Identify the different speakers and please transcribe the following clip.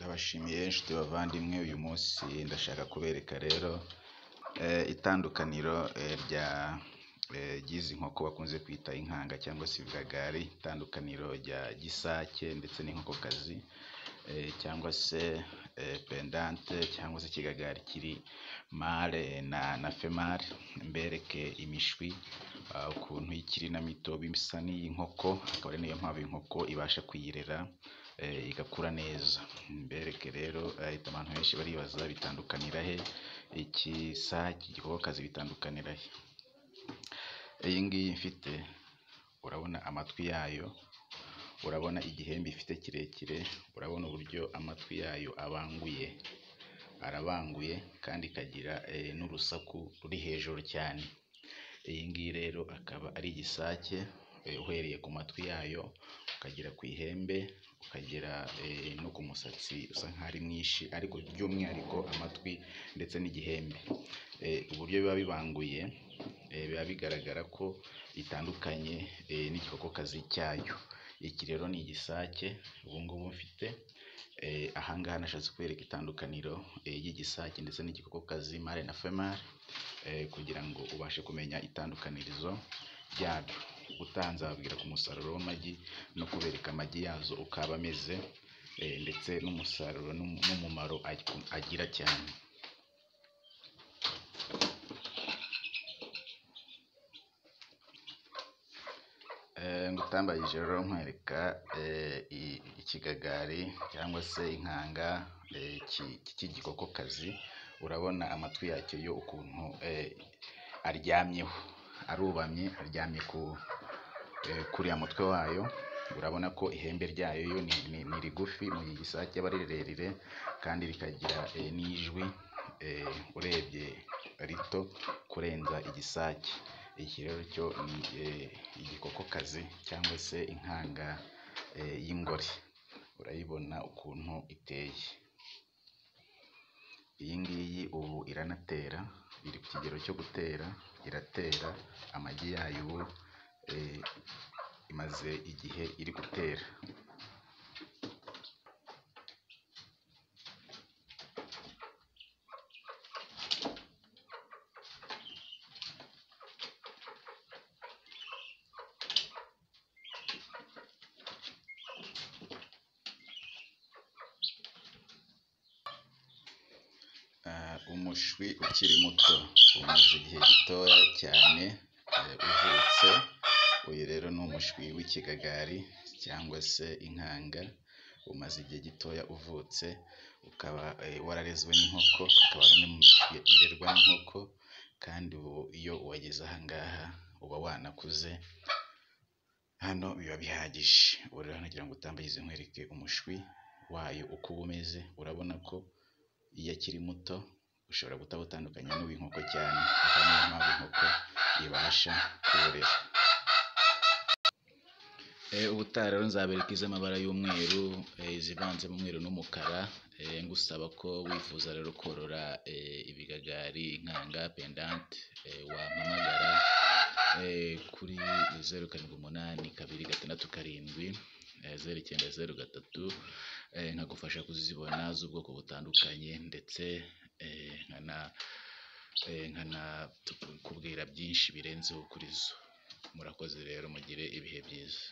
Speaker 1: Ndabashimiye inshuti bavandimwe, uyu munsi ndashaka kubereka rero itandukaniro ry'izi nkoko bakunze kwita inkanga cyangwa se ibigagari, itandukaniro rya gisake ndetse n'inkokokazi cyangwa se pendante cyangwa se ikigagari kiri male na female, mbereke imishwi ukuntu ikiri na mito bisa n'iyi nkoko, akaba ari nayo mpamvu inkoko ibasha kuyirera igakura neza. Mbereke rero abantu benshi baribaza bitandukanira he, ikisake igikokokazi bitandukanira he? Iyi ngiyi mfite urabona amatwi yayo, urabona igihembe ifite kirekire, urabona uburyo amatwi yayo abanguye, arabanguye kandi ikagira n'urusaku ruri hejuru cyane. Iyi ngiyi rero akaba ari igisake, uhereye ku matwi yayo ukagera ku ihembe, ukagera no ku musatsi usa nkaho ari mwinshi ariko by'umwihariko amatwi ndetse n'igihembe. Uburyo biba bibanguye biba bigaragara ko bitandukanye n'igikokokazi cyayo. Iki rero ni igisake ubu ngubu mfite, aha ngaha nashatse kubereka itandukaniro ry'igisake ndetse n'igikokokazi male na female, kugira ngo ubashe kumenya itandukanirizo ryabyo. Ubutaha nzababwira ku musaruro w'amagi no kubereka amagi yazo uko aba ameze ndetse n'umusaruro n'umumaro agira cyane. Ngutambagije rero nkwereka ikigagari cyangwa se inkanga cy'igikokokazi, urabona amatwi yacyo yo ukuntu aryamyeho, arubamye aryamye kuriya mutwe wayo, urabona ko ihembe ryayo yo ni rigufi, mu gihe igisake aba ari rirerire kandi rikagira n'ijwi urebye rito kurenza igisake. Iki rero cyo ni igikokokazi cyangwa se inkanga y'ingore, urayibona ukuntu iteye. Iyi ngiyi ubu iranatera, iri ku kigero cyo gutera, iratera amagi yayo ubu imaze igihe iri gutera. Umushwi ukiri muto umaze igihe gitoya cyane uvutse, uyu rero ni umushwi w'ikigagari cyangwa se inkanga, umaze igihe gitoya uvutse, ukaba wararezwe n'inkoko, akaba ari umwe mu mishwi irerwa n'inkoko, kandi ubu iyo wageze aha ngaha uba wanakuze, hano biba bihagije. Ubu rero nagira ngo utambagize nkwereke umushwi wayo uko uba umeze, urabona ko iyo akiri muto ushobora kutawutandukanya n'uw'inkoko cyane, akaba ariyo mpamvu inkoko ibasha kuwurera. Ubutaha rero nzabereka iz'amabara y'umweru, izivanzemo umweru n'umukara, ngusaba ko wifuza rero korora ibigagari, inkanga, pendante, wampamagara kuri 0 7 8 2 6 7 0 9 0 3, nkagufasha kuzibona z'ubwoko butandukanye ndetse nkanakubwira byinshi birenzeho kuri zo. Murakoze rero, mugire ibihe byiza.